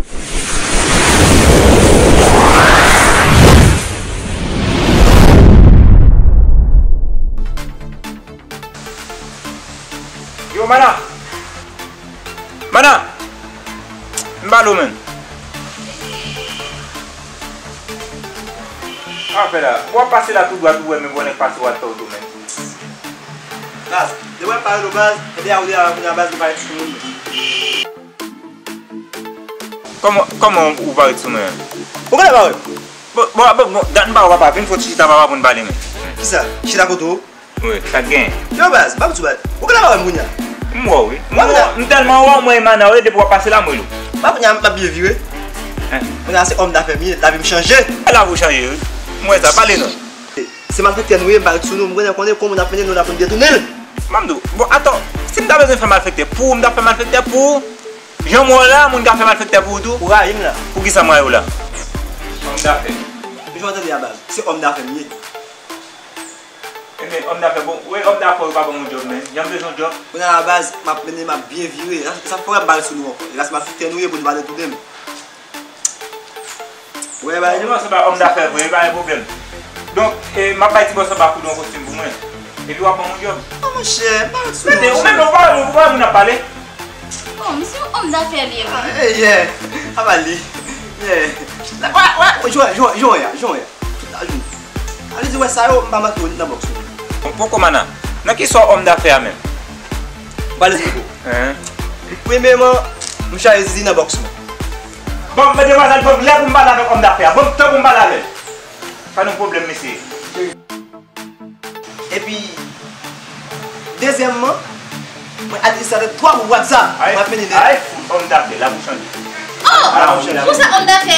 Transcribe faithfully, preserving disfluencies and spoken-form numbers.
Yo, mana! Mana! M pale w, menn. Sa w ap fè la? W ap pase la tou dwat, ou wè, men bon nèg pase w al fè w tou, menn. Baz, depi w ap pale nou, baz, ebyen, a ou de a, a baz, nou pale ti moun. Kòman, kòman ou parèt sou mwen an? Ou genlè pa wè? Bon, bon, bon, bon, dat m pa wè papa, vin fè yon ti chita papa pou n pale, men. Kisa? Chita kote w? Wi, sa k genyen? Yo, baz, pa m sou baz. Ou genlè pa wè m kounye a? M wè w, wi. M wè w, m tèlman wè w, mwen e mana w, depi w ap pase la, m rele w. Pa kounye a, m ap byen vire. Kounye a, se òm dafè m ye, lavi m chanje. Lavi w chanje, wi. M wè sa, pale non. Se malfektè nou ye, m parèt sou nou, m konnen, konnen kòman n ap mennen nou, n ap vin detounen l. Ban m di w, bon, atann, si m ta bezwen fè malfektè pou ou, m t ap fè malfektè pou ou. Jan m wè w la, moun ka fè malfektè pou ou tou? Ou rayi m la. Poukisa m rayi w la? Òm dafè. Jan w tande a baz, se òm dafè m ye. Ebyen, òm dafè, bon, wè òm dafè yo pa ban m yon djòb, men. Jan m bezwen yon djòb. Kounye a la baz, m ap mennen, m ap byen vire. Sa, sa fè m pale sou nou ankò. E la se malfektè nou ye pou nou pa detounen m. Wè, ba, nou se pa òm dafè vre, pa gen pwoblèm. Donk, e, m ap bay ti bòs anba kou yon kostim pou mwen. Epi w ap ban m yon djòb. Oh, monchè, pa sou. Tande, ou menm, ou pa, ou pa moun ap pale. Oh, misye yon òm dafè li ye, wi. Ah, eh, yeah. Apa li? Yeah. La, wè, wè, jwe, jwe, jwe, jwe. Tout la jounen. A li di, wè, sa yo, m pa manke yo nan bòks mwen. Bon, poko mana. Nan ki sa w òm dafè a menm? M pral esplike w. Hein? Premyèman, m chaje zizi nan bòks mwen. Bon, men demwazèl, ban m lè pou m pale avèk òm dafè a. Ban m tan pou m pale avè l. Pa nan pwoblèm, mesye. Epi, dezyèmman, mwen administratè twa gwoup WhatsApp. Ay, mwen ap mennen nèg. Ay, fout, òm dafè, la pou chanje. Oh, la pou chanje. Konsa òm dafè